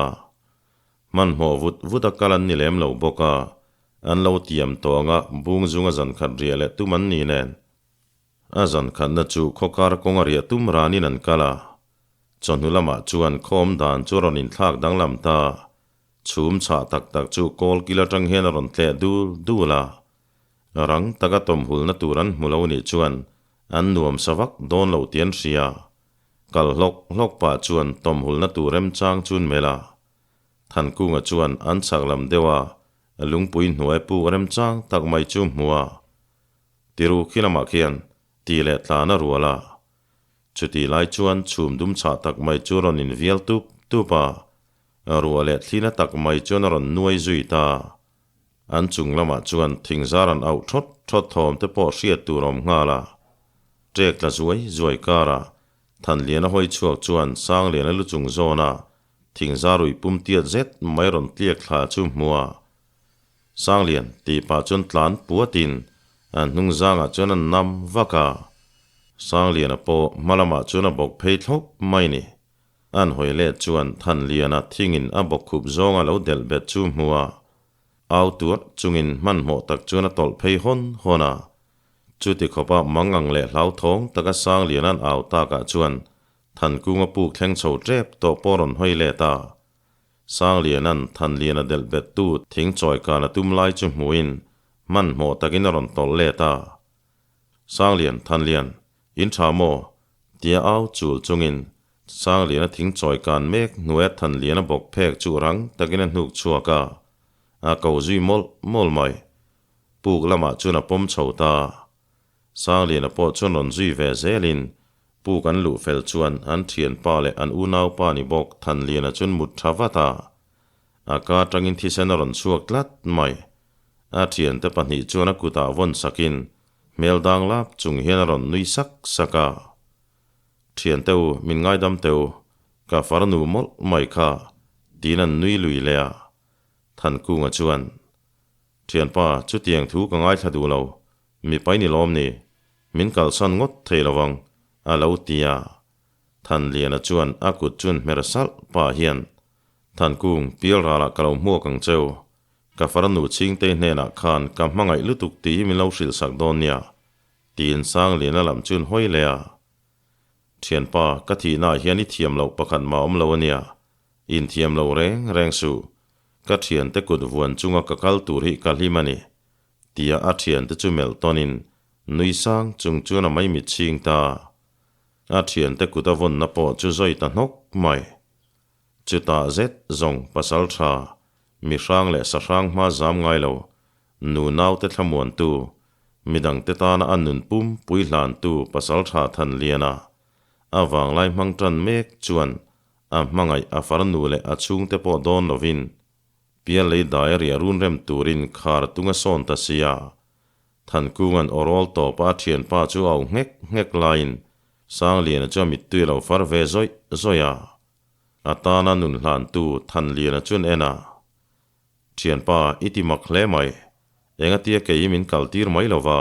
Hmanhmawh vut vut a kal an ni lem lo bawk a, an lo tiam tawh anga bung zunga zan khat riah leh tum an ni nen. A zan khatna chu khawkar kawnga riah tum ranin an kal a, chawhnu lamah chuan khawm dan chu a rawn inthlak danglam ta, chhum chhah tak tak chu kawl kil atang hian a rawn tleh dul dul a, rang taka tawmhulna tur an hmu lo nih chuan an nuam sa vak dawn lo tih an hria. Kal hlawk hlawk pah chuan tawmhulna tur remchang chu an melh a. Thankunga chuan an chhak lam deuh a lungpui hnuai puk remchang tak mai chu hmu a, Tiru khi lamah khian tih leh tlan a rual a. Chutih lai chuan chhum dum chhah tak mai chu rawn invial tup tup a, ruah leh thlina tak mai chuan a rawn nuai zui ta. An chung lamah chuan thingzar an auh thawt thawt thawm te pawh hriat tur a awm nghal a. Ṭek tla zuai zuai karah Thanliana hawi chhuak chuan Sangliana lu chung zawna thingzar ui pum tiat zet mai rawn tliak thla chu hmu a. Sanglian tih pah chuan tlan puatin an hnung zangah chuan an nam vak a. Sangliana pawh hma lamah chuan a bawk phei thlawp mai ni. An hawi let chuan Thanliana thingin a bawk khup zawnga lo delh bet chu hmu a. Au tuarh chungin hmanhmawh tak chuan a tawlh phei hawn hawn a. Chuti khawpa mang ang leh hlauthawng taka Sangliana'n au takah chuan Thankunga puk thleng chho tep tawh pawh rawn hawi let a. Sangliana'n Thanliana delh bettu thing chawi kan a tum lai chu hmuin hmanhmawh takin a rawn tawlh let a. Sanglian, Thanlian, in tha maw? tia au chul chungin Sangliana thing chawi kan mek hnuaia Thanliana bawk phek chu rang takin a hnuk chhuak a, a ko zui mawlh mawlh mai. Puk lamah chuan a pawm chho ta. Sangliana pawh chuan rawn zui ve zelin puk an luh fel chuan an thianpa leh an unaupa ni bawk Thanliana chuan mut tha vat a. A ka atangin thisen a rawn chhuak tlat mai. A thiante pahnih chuan a kutah vawn sakin hmel dang lap chung hian a rawn nui sak sak a. Thiante u, min ngaidam teh u, ka farnu mawlh mai kha, tiin an nui lui leh a. Thankunga chuan, Thianpa, chutiang thu ka ngaithla duh lo, mipai ni lawm ni, min kalsan ngawt thei lo vang, a lo ti a. Thanliana chuan a kut chun hmer salh pah hian, Thankung, pial ralah ka lo hmuak ang cheu, ka farnu Chhingtei hnenah khan ka hmangaih lutuk tih hi min lo hrilh sak dawn nia, tiin Sangliana lam chun hawi leh a. Thianpa, ka thihnaah hian i thiam loh pakhat mah awm lo a nia, Inthiam lo reng reng suh, ka thiante kut vuan chunga ka kal tur hi ka hlim a ni, tia a thiante chu melh tawnin nui sang chung chuan a maimit chhing ta. A thiante kut a vawnna pawh chu zawi ta hnawk mai. Chutah zet zawng pasal tha, mi hrang leh sahrang hma zam ngai lo, nu naute thlamuantu, midangte tana a nun pum pui hlantu pasal tha Thanliana a vanglai hmang tan mek chuan A hmangaih a farnu leh a chhungte pawh dawn lovin Piallei dai a riah run rem turin khar tung a sawn ta sia. Thankunga'n aw rawl tawpa a thianpa chu a au nghek nghek laiin Sangliana chu a mittui a lo far ve zawih zawih a. A tana nun hlantu Thanliana chuan en a, Thianpa, i ti mak hle mai. Engatia kei i min kaltir mai lova,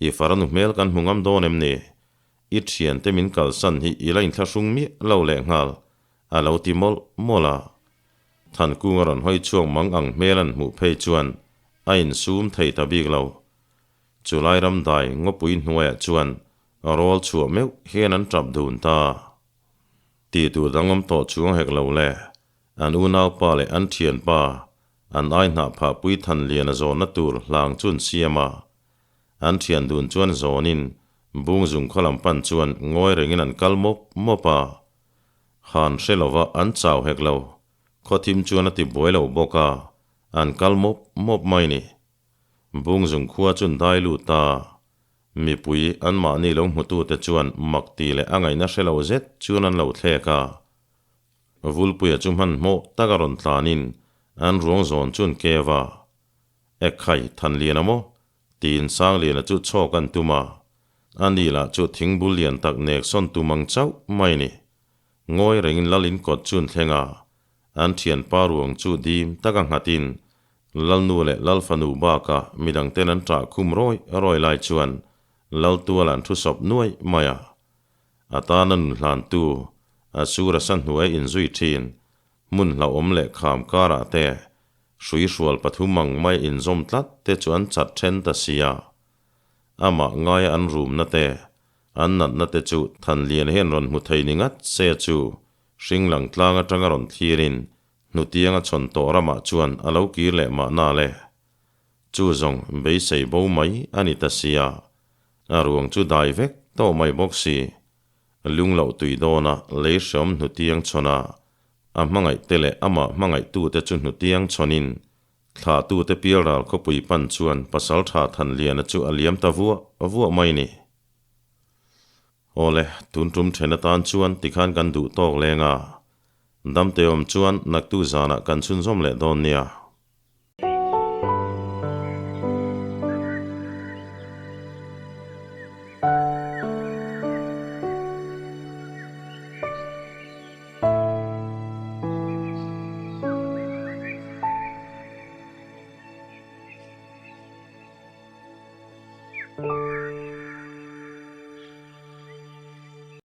i farnu hmel kan hmu ngam dawn em ni? I thiante min kalsan hi i la inthlahrung miah lo lehnghal, a lo ti mawlh mawlh a. Thankunga rawn hawi chhuak mang ang hmel an hmuh phei chuan a insum thei ta bik lo. Chulai ram dai ngawpui hnuaiah chuan rawl chhuah meuh hian an tap dun ta. Tih tur dang awm tawh chuang hek lo le, an unaupa leh an thianpa an ai hnah phahpui Thanliana zawnna tur hlang chu an siam a. An thian dun chuan zawnin Bungzung khaw lam pan chuan ngawi rengin an kal mawp mawp a. Han hre lova an chau hek lo. Khaw thim chuan a ti buai lo bawk a, an kal mawp mawp mai ni. Bungzung khua chuan dai lut a. Mipui anmahni lo hmutute chuan mak ti leh a ngaihna hre lo zet chuan an lo thlek a. Vulpuia chu hmanhmawh taka rawn tlanin an ruang zawn chuan keu a. Ekhai, Thanliana maw? Tiin Sangliana chu chhawk an tum a, a ni lah chu thingbul lian tak nek sawn tum ang chauh mai ni. Ngawi rengin Lalin kawt chu an thleng a, an thianpa ruang chu dim taka nghatin Lalnu leh Lalfanu bakah midangten an ṭah khum rawi rawi lai chuan Laltuala an thu sawp nuai mai a. A tana nun hlantu, a sura sa hnuai inzui ṭhin, hmun hlauhawm leh kham karah te, hrui hrual pathum ang mai inzawm tlat te chu an chat then ta sia. Amah ngaia an rumna te, an natna te chu Thanlian hian rawn hmu thei ni ngat se chu hring lang tlang atanga rawn thlirin hnutianga chhawn tawh ramah chuan a lo kir leh mahna le. Chu zawng beisei bo mai a ni ta sia. A ruang chu dai vek tawh mai bawk si. Lungloh tui dawna lei hreawm hnutiang chhawn a. A hmangaihte leh amah hmangaihtute chu hnutiang chhawnin thlahtute pialral khawpui pan chuan Pasaltha Thanliana chu a liam ta vuah vuah mai ni. Awle, tun tum then atan chuan tikhan kan duh tawk leng a, damte awm chuan naktu zanah kan chhunzawm leh dawn nia.